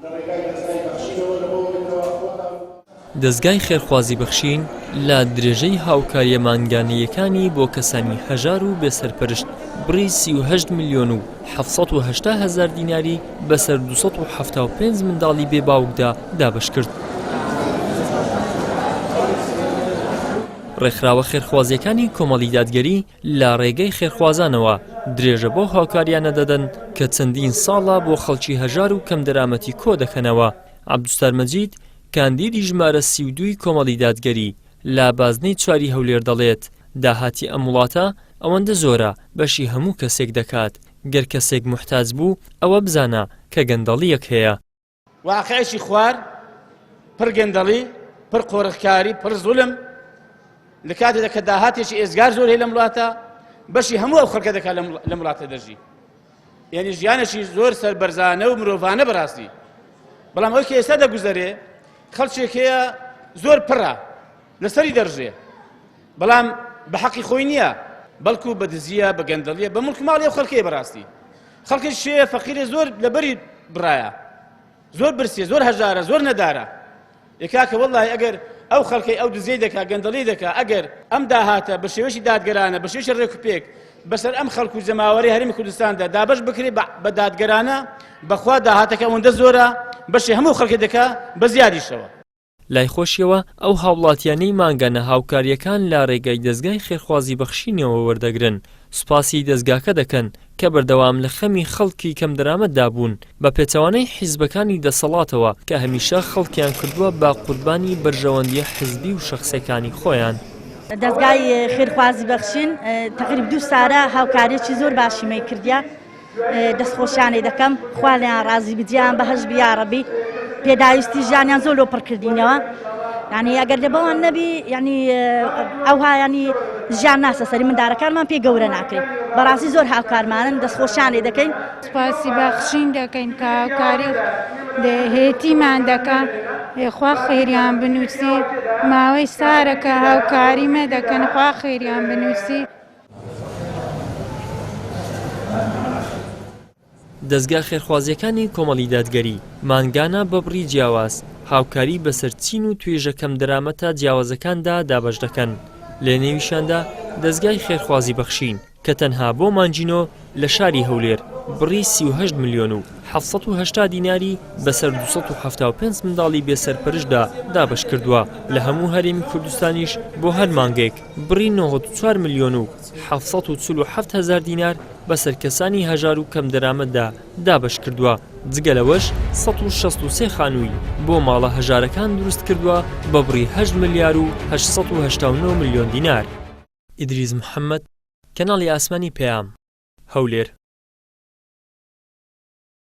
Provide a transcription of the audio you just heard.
لە ڕێگای دەزگای بەخشینەوە لە بۆ ئەوەی خۆتان و. دەزگای خێرخوازی بەخشین لە درێژەی هاوکارییە مانگانەییەکانی بۆ کەسانی هەژار و بێسەرپەرشت بڕی 38 ملیۆن و 780 هەزار دیناری بەسەر 275 منداڵی بێ باوکدا دابەش کرد. ڕێکخراوە خێرخوازییەکانی کۆمەڵی دادگەری لە ڕێگەی خێرخوازانەوە درێژە بەو هاوکارییانە دەدەن کە چەندین ساڵە بۆ خەڵکی هەژار و کەمدەرامەتی کۆدەکەنەوە. عەبدولستار مەجید، کاندیدی ژمارە 32 ی کۆمەڵی دادگەری لە بازنەی چواری هەولێر دەڵێت، داهاتی ئەم وڵاتە ئەوەندە زۆرە بەشی هەموو کەسێک دەکات، گەر کەسێک موحتاج بوو ئەوە بزانە کە گەندەڵییەک هەیە. واقعێکی خوار، پڕ گەندەڵی، پڕ قۆرخکاری، پڕ زوڵم، لە کاتێکدا کە داهاتێکی ئێزگار زۆر هەیە لەم وڵاتە، بەشی هەموو ئەو خەڵکە دەکات لەم وڵاتە دەژی. یعنی ژیانێکی زۆر سەربەرزانە و مرۆڤانە بەڕاستی. بەڵام ئەوەی کە ئێستا دەگوزەرێ، خەڵکێک هەیە زۆر پڕە، لەسەری دەڕژێ، بەڵام بە حەقی خۆی نییە، بەڵکو بە دزییە، بە گەندەڵیە، بە مڵک و ماڵی ئەو خەڵکەیە بەڕاستی. خەڵکێکی شێ فەقیرێ زۆر لەبەری بڕایە زۆر برسیە زۆر هەژارە زۆر نەدارە ئێ کاکە وەڵڵاهی ئەگەر ئەو خەڵکەی ئەو دزیەی دەکا گەندەڵی دەکا ئەگەر ئەم داهاتە بە شێوەیەکی دادگەرانە بە شێوەیەکی ڕێک و پێک بەسەر ئەم خەڵک و جەماوەری هەرێمی کوردستاندا دابەش بکرێ بە دادگەرانە بەخوا داهاتەکە ئەوەندە زۆرە بەشی هەموو خەڵکی دەکا بە زیادیشەوە. لای خۆشیەوە ئەو هاوڵاتیانەی مانگانە هاوکارییەکان لە رێگای دەزگای خێرخوازی بەخشینەوە وەردەگرن سوپاسی دەزگاکە دەکەن کە بەردەوام لە خەمی خەڵکی کەمدەرامەتدا بوون بە پێچەوانەی حیزبەکانی دەسەڵاتەوە کە هەمیشە خەڵکیان کردووە بە قوربانی بەرژەوەندییە حزبی و شەخسیەکانی خۆیان. دەزگای خێرخوازی بەخشین تەقریب دوو سارە هاوکاریەکی زۆر باشیمەی کردیە. دەستخۆشیانەی دەکەم خوا لێیان ڕازی بی جیان بەهەشت بی یاڕەبی پێداویستی ژیانیان زۆر لۆ پڕ کردینەوە یعنی ئەگەر لە بەوان نەبی یعنی ئەوها ینی ژیان ناسە سەری مندارەکانمان پێ گەورە ناکرێت بەڕاستی زۆر هاوکارمانن دەستخۆشیانێ دەکەین سپاسی بەخشین دەکەین کە هاوکاری هێتیمان دەکا خوا خێریان بنووسی ماوەی سارەکە هاوکاری مە دەکەن خوا خێریان بنووسی. دەزگا خێرخوازییەکانی کۆمەڵی دادگەری، مانگانە بە بڕی جیاواز هاوکاری بەسەر چین و توێژە کەمدەرامەتە جیاوازەکاندا دابەش دەکەن، لەنێویشیاندا دەزگای خێرخوازی بەخشین کە تەنها بۆ مانگی نۆ لە شاری هەولێر بڕی 38 ملیۆن و 780 دیناری بەسەر 275 منداڵی بێسەرپەرشتدا دابەشکردووە، لە هەموو هەرێمی کوردستانیش بۆ هەر مانگێک بڕی 94 ملیۆن و 747 هەزار دینار بەسەر کەسانی هەژار و کەمدەرامەتدا دابەشکردووە، جگە لەوەش 163 خانووی بۆ ماڵە هەژارەکان دروستکردووە بە بڕی 8 ملیار و 889 ملیۆن دینار. ئیدریس محەمەد، کەناڵی ئاسمانی پەیام، هەولێر.